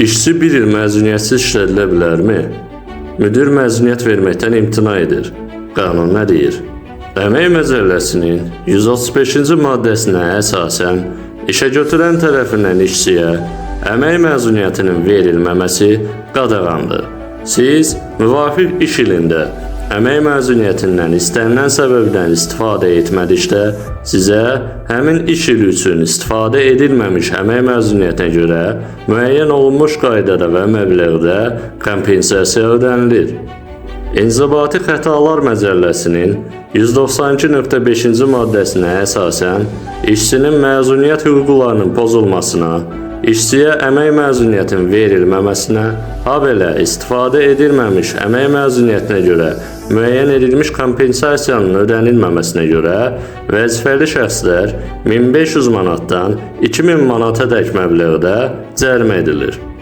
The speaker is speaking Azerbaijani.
İşçi bir il məzuniyyətsiz işlədilə bilərmi? Müdir məzuniyyət verməkdən imtina edir. Qanun nə deyir? Əmək Məcəlləsinin 135-ci maddəsinə əsasən işə götürən tərəfindən işçiyə əmək məzuniyyətinin verilməməsi qadağandır. Siz müvafiq iş ilində əmək məzuniyyətindən istənilən səbəbdən istifadə etmədikdə sizə həmin iş ili üçün istifadə edilməmiş əmək məzuniyyətinə görə müəyyən olunmuş qaydada və məbləğdə kompensasiya ödənilir. İnzibati Xətalar Məcəlləsinin 192.5-ci maddəsinə əsasən işçinin məzuniyyət hüquqlarının pozulmasına, işçiyə əmək məzuniyyətinin verilməməsinə, habelə istifadə edilməmiş əmək məzuniyyətinə görə müəyyən edilmiş kompensasiyanın ödənilməməsinə görə vəzifəli şəxslər 1500 manatdan 2000 manatadək məbləğdə cərimə edilir.